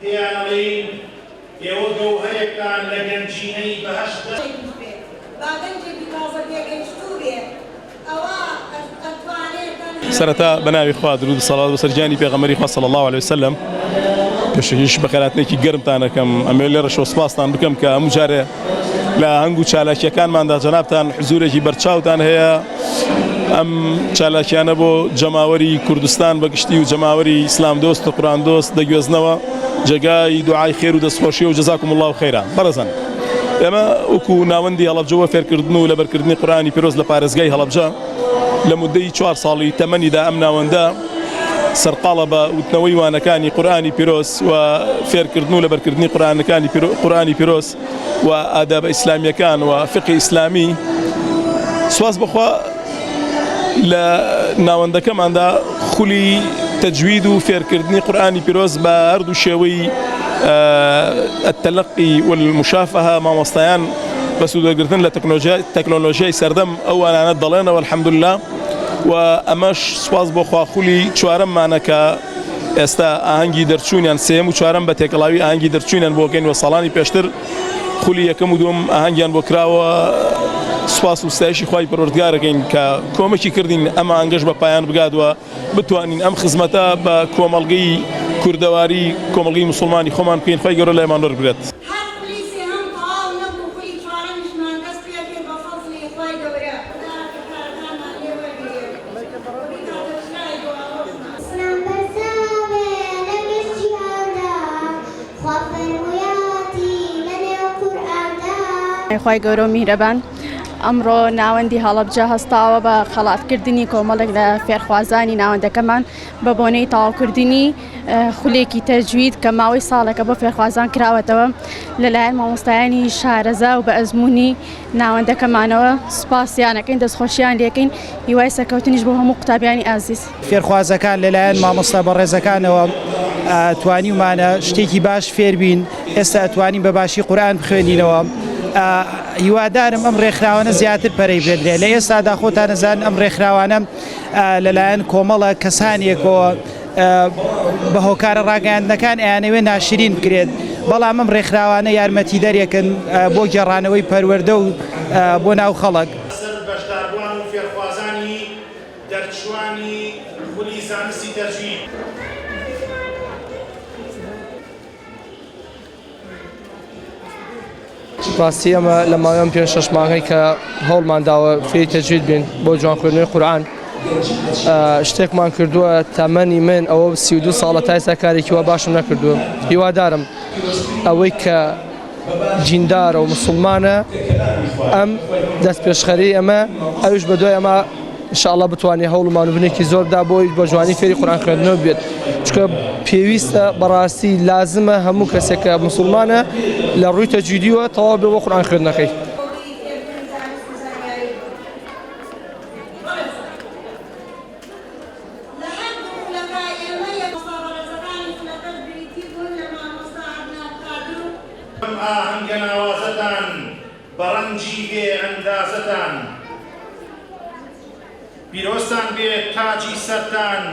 پێیان ئەڵێین، ئێوە گەوهەرێکتان لە گەنجینەی بەهەشت دەست. گەنجێکیش بێ، با گەنجێکی تازە پێگەیشتوو بێ، ئەوا ئەتوانێ تەنها. سەرەتا بەناوی خوا درود و سەڵاوات بەسەر گیانی پێغەمبەری خوا صلی اللە علیە وسلم پێشەکیش بەخێرهاتنێکی گەرمتان ئەکەم ئەمەوێت لێرەشەوە سوپاستان بکەم کە هەموو جارێ لە ئاهەنگ و چالاکیەکانماندا جەنابتان حزورێکی بەرچاوتان هەیە ئەم چالاکیانە بۆ جەماوەری کوردستان بەگشتی و جەماوەری ئیسلام دۆست و قورآن دۆست دەگوێزنەوە جێگای دوعای خێر و دەستخۆشی و جزاکم الله خیرا بەڕێزان ئێمە وەکو ناوەندی هەڵەبجە بۆ فێرکردن و لەبەرکردنی قورئانی پیرۆز لە پارێزگای هەڵەبجە لە مدەی چوار ساڵی تەمەنیدا ئەم ناوەندە سەرقاڵە بە وتنەوەی وانەکانی قورئانی پیرۆز و فێرکردن و لەبەرکردنی قورئانەکانی قورئانی پیرۆز و ئادابە ئیسلامیەکان و فقی ئیسلامی سواز بخوا لە ناوەندەکەماندا خولی تەجوید و فێرکردنی قورئانی پیرۆز بە هەردوو شێوەی التلقی والمشافهە مامۆستایان بە سوودوەرگرتن لە تەکنۆلۆژیای سەردەم ئەو وانانە دەڵێنەوە الحمدلله و ئەمەش سوپاس بۆ خوا خولی چوارەممانە کە ئێستا ئاهەنگی دەرچوونیان سێیەم و چوارەم بە تێکەڵاوی ئاهەنگی دەرچوونیان بۆ کەین و ساڵانی پێشتر خولی یەکەم و دووەم ئاهەنگیان بۆ کراوە سوپاس و ستایشی خوای پەروەردگارەکەین کە کۆمەکی کردین ئەم ئاهەنگەش بە پایان بگات و بتوانین ئەم خزمەتە بە کۆمەڵگەی کوردەواری کۆمەڵگەی موسڵمانی خۆمان بکەین خوای گەورە لایمان وەربگرێت. هەر خولی سێهەم تەواو نەبوو خولی چوارەمیشمان دەست پێکرد بە فەزڵی خوای گەورە. خودا کارەکانمان لێ وەرگرێت و بیکاتە چرای دواڕۆژمان. ئیسلام بەرزاوێ لە گشت جیهاندا خوا فەرموویەتی لە نێو قورئاندا. خوای گەورە و میهرەبان ئەمڕۆ ناوەندی هەڵەبجە هەستاوە بە خەڵاتکردنی کۆمەڵێک لە فێرخوازانی ناوەندەکەمان بە بۆنەی تەواوکردنی خولێکی تەجوید کە ماوەی ساڵێکە بۆ فێرخوازان کراوەتەوە لەلایەن مامۆستایانی شارەزا و بە ئەزمموی ناوەندەکەمانەوە سوپاسیانەکەین دەستخۆشیان لێکەین هیوای سەرکەوتنیش بۆ هەموو قوتابیانی ئازیز. فێرخوازەکان لەلایەن مامۆستا بەڕێزەکانەوە توانیومانە شتێکی باش فێربین ئێستا ئەتوانین بە باشی قورئان بخوێنینەوە هیوادارم ئەم ڕێکخراوانە زیاتر پەرەی پێدرێت لە ئێستادا خۆتان ئەزانن ئەم ڕێکخراوانە لەلایەن کۆمەڵە کەسانێکەوە بە هۆکارە ڕاگەیاندنەکان ئەیانەوێت ناشرین بکرێت بەڵام ئەم ڕێکخراوانە یارمەتیدەرێکن بۆ گێڕانەوەی پەروەردە و بۆ ناو خەڵک. سەر بەشداربووان و فێرخوازانی دەرچووانی خولی زانستی تەجوید. ڕاستی ئەمە لە ماوەی ئەم پێنج شەش مانگەی کە هەوڵمان داوە فێری تەجوید بین بۆ جوان خوێندنەوەی قورئان شتێکمان کردووە تەمەنی من ئەوە 32 ساڵە تا ئێستا کارێکی وا باشم نەکردووە هیوادارم ئەوەی کە دیندارە و مسلمانە ئەم دەست پێشخەری ئەمە ئەوش بە دوای ئەمە ان شاء اللە بتوانێت هەوڵ و مانوبنێکی زۆر بدا بۆی بە جوانی فێری قورئان خوێندنەوە بێت چونکە پێویستە بەڕاستی لازمە هەموو کەسێک کە مسوڵمانە لە ڕووی تەجویدیوە تەواو بێ بۆ قورئان خوێندنەکەی. ئەم ئاهەنگە ناوازەتان بە ڕەنجی بێ ئەندازەتان. پیرۆزتان بێت تاجی سەرتان.